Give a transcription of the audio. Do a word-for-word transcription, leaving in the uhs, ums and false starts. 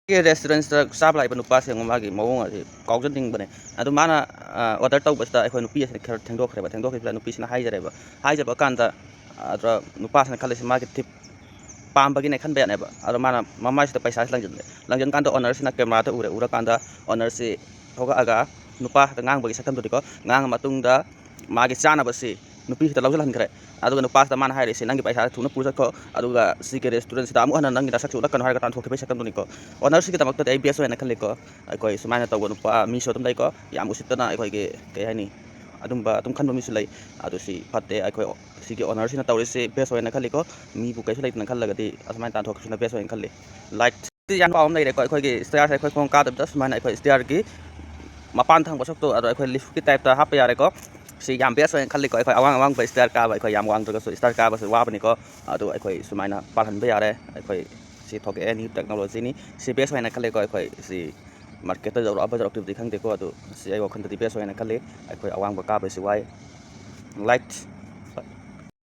ꯔꯦꯁꯇꯨꯔꯦꯟꯁꯇ ꯆꯥꯕ ꯂꯥꯛꯏꯕ ꯅꯨꯄꯥꯁꯦ ꯌꯦꯡꯉꯣ, ꯃꯥꯒꯤ ꯃꯑꯣꯡ ꯑꯁꯤ ꯀꯥꯎꯖꯅꯤꯡꯕꯅꯦ꯫ ꯑꯗꯨ ꯃꯥꯅ ꯑꯣꯔꯗꯔ ꯇꯧꯕꯁꯤꯗ ꯑꯩꯈꯣꯏ ꯅꯨꯄꯤ ꯑꯁꯤꯅ ꯈꯔ ꯊꯦꯡꯗꯣꯛꯈ꯭ꯔꯦꯕ꯫ ꯊꯦꯡꯗꯣꯛꯈꯤꯕꯁꯤꯗ ꯅꯨꯄꯤꯁꯤꯅ ꯍꯥꯏꯖꯔꯦꯕ꯫ ꯍꯥꯏꯖꯕ ꯀꯥꯟꯗ ꯑꯗꯨꯗ ꯅꯨꯄꯥꯁꯤꯅ ꯈꯜꯂꯤꯁꯤ ꯃꯥꯒꯤ ꯇꯤꯞ ꯄꯥꯝꯕꯒꯤꯅꯦ ꯈꯟꯕ ꯌꯥꯅꯦꯕ꯫ ꯑꯗꯣ ꯃꯥꯅ ꯃꯃꯥꯏꯁꯤꯗ ꯄꯩꯁꯥꯁꯤ ꯂꯪꯁꯤꯜꯂꯦ꯫ ꯂꯪꯁꯤꯟ ꯀꯥꯟꯗ ꯑꯣꯅꯔꯁꯤꯅ ꯀꯦꯃꯦꯔꯥꯗ ꯎꯔꯦ꯫ ꯎꯔꯀꯥꯟꯗ ꯑꯣꯅꯔꯁꯤ ꯊꯣꯛꯂꯛꯑꯒ ꯅꯨꯄꯥꯁꯤꯗ ꯉꯥꯡꯕꯒꯤ ꯁꯛꯇꯝꯗꯨꯅꯤꯀꯣ꯫ ꯉꯥꯡꯉ ꯃꯇꯨꯡꯗ ꯃꯥꯒꯤ ꯆꯥꯅꯕꯁꯤ ꯅꯨꯄꯤꯁꯤꯗ ꯂꯧꯁꯤꯜꯍꯟꯈ꯭ꯔꯦ꯫ ꯑꯗꯨꯒ ꯅꯨꯄꯥꯁꯤꯗ ꯃꯥꯅ ꯍꯥꯏꯔꯤꯁꯤ, "ꯅꯪꯒꯤ ꯄꯩꯁꯥꯁꯤ ꯊꯨꯅ ꯄꯨꯔ ꯆꯠꯈꯣ, ꯑꯗꯨꯒ ꯁꯤꯒꯤ ꯔꯦꯁꯇꯨꯔꯦꯟꯁꯤꯗ ꯑꯃꯨꯛ ꯍꯟꯅ ꯅꯪꯒꯤ ꯅꯁꯛꯁꯤ ꯎꯠꯂꯛꯀꯅꯨ" ꯍꯥꯏꯔꯒ ꯇꯥꯟꯊꯣꯛꯈꯤꯕꯒꯤ ꯁꯛꯇꯝꯗꯨꯅꯤꯀꯣ꯫ ꯑꯣꯅꯔꯁꯤꯒꯤꯗꯃꯛꯇꯗꯤ ꯑꯩ ꯕꯦꯁ ꯑꯣꯏꯅ ꯈꯜꯂꯤꯀꯣ꯫ ꯑꯩꯈꯣꯏ ꯁꯨꯃꯥꯏꯅ ꯇꯧꯕ ꯅꯨꯄꯥ ꯃꯤꯁꯨ ꯑꯗꯨꯝ ꯂꯩꯀꯣ, ꯌꯥꯝ ꯎꯁꯤꯠꯇꯅ ꯑꯩꯈꯣꯏꯒꯤ, ꯀꯩ ꯍꯥꯏꯅꯤ, ꯑꯗꯨꯝꯕ ꯑꯗꯨꯝ ꯈꯟꯕ ꯃꯤꯁꯨ ꯂꯩ꯫ ꯑꯗꯨ ꯁꯤ ꯐꯠꯇꯦ꯫ ꯑꯩꯈꯣꯏ ꯁꯤꯒꯤ ꯑꯣꯅꯔꯁꯤꯅ ꯇꯧꯔꯤꯁꯤ ꯕꯦꯁ ꯑꯣꯏꯅ ꯈꯜꯂꯤꯀꯣ꯫ ꯃꯤꯕꯨ ꯀꯩꯁꯨ ꯂꯩꯇꯅ ꯈꯜꯂꯒꯗꯤ ꯑꯁꯨꯃꯥꯏꯅ ꯇꯥꯟꯊꯣꯛꯈꯤꯕꯁꯤꯅ ꯕꯦꯁ ꯑꯣꯏꯅ ꯈꯜꯂꯤ꯫ ꯂꯥꯏꯠ ꯌꯥꯝ ꯄꯥꯎ ꯑꯃ ꯂꯩꯔꯦꯀꯣ꯫ ꯑꯩꯈꯣꯏꯒꯤ ꯁ꯭ꯇꯦꯌꯔꯁꯦ ꯑꯩꯈꯣꯏ ꯈꯣꯡ ꯀꯥꯗꯕꯤꯗ ꯁꯨꯃꯥꯏꯅ ꯑꯩꯈꯣꯏ ꯁ꯭ꯇꯦꯌꯔꯒꯤ ꯃꯄꯥꯟ ꯊꯪꯕ ꯁꯔꯨꯛꯇꯣ, ꯑꯗꯣ ꯑꯩꯈꯣꯏ ꯂꯤꯐꯀꯤ ꯇꯥꯏꯞꯇ ꯍꯥꯞꯄ ꯌꯥꯔꯦꯀꯣ꯫ ꯁꯤ ꯌꯥꯝ ꯕꯦꯁ ꯑꯣꯏꯅ ꯈꯜꯂꯤꯀꯣ꯫ ꯑꯩꯈꯣꯏ ꯑꯋꯥꯡ ꯑꯋꯥꯡꯕ ꯁ꯭ꯇꯦꯌꯔ ꯀꯥꯕ, ꯑꯩꯈꯣꯏ ꯌꯥꯝ ꯋꯥꯡꯗ꯭ꯔꯒꯁꯨ ꯁ꯭ꯇꯦꯌꯔ ꯀꯥꯕꯁꯤ ꯋꯥꯕꯅꯤꯀꯣ꯫ ꯑꯗꯨ ꯑꯩꯈꯣꯏ ꯁꯨꯃꯥꯏꯅ ꯄꯥꯜꯍꯟꯕ ꯌꯥꯔꯦ꯫ ꯑꯩꯈꯣꯏ ꯁꯤ ꯊꯣꯛꯂꯛꯑꯦ, ꯅ꯭ꯌꯨ ꯇꯦꯛꯅꯣꯂꯣꯖꯤꯅꯤ꯫ ꯁꯤ ꯕꯦꯁ ꯑꯣꯏꯅ ꯈꯜꯂꯤꯀꯣ꯫ ꯑꯩꯈꯣꯏ ꯁꯤ ꯃꯥꯔꯀꯦꯠꯇ ꯌꯧꯔꯛꯑꯕ ꯌꯧꯔꯛꯇ꯭ꯔꯤꯕꯗꯤ ꯈꯪꯗꯦꯀꯣ꯫ ꯑꯗꯨ ꯁꯤ ꯑꯩ ꯋꯥꯈꯜꯗꯗꯤ ꯕꯦꯁ ꯑꯣꯏꯅ ꯈꯜꯂꯤ꯫ ꯑꯩꯈꯣꯏ ꯑꯋꯥꯡꯕ ꯀꯥꯕꯁꯤ ꯋꯥꯏ꯫ ꯂꯥꯏꯠ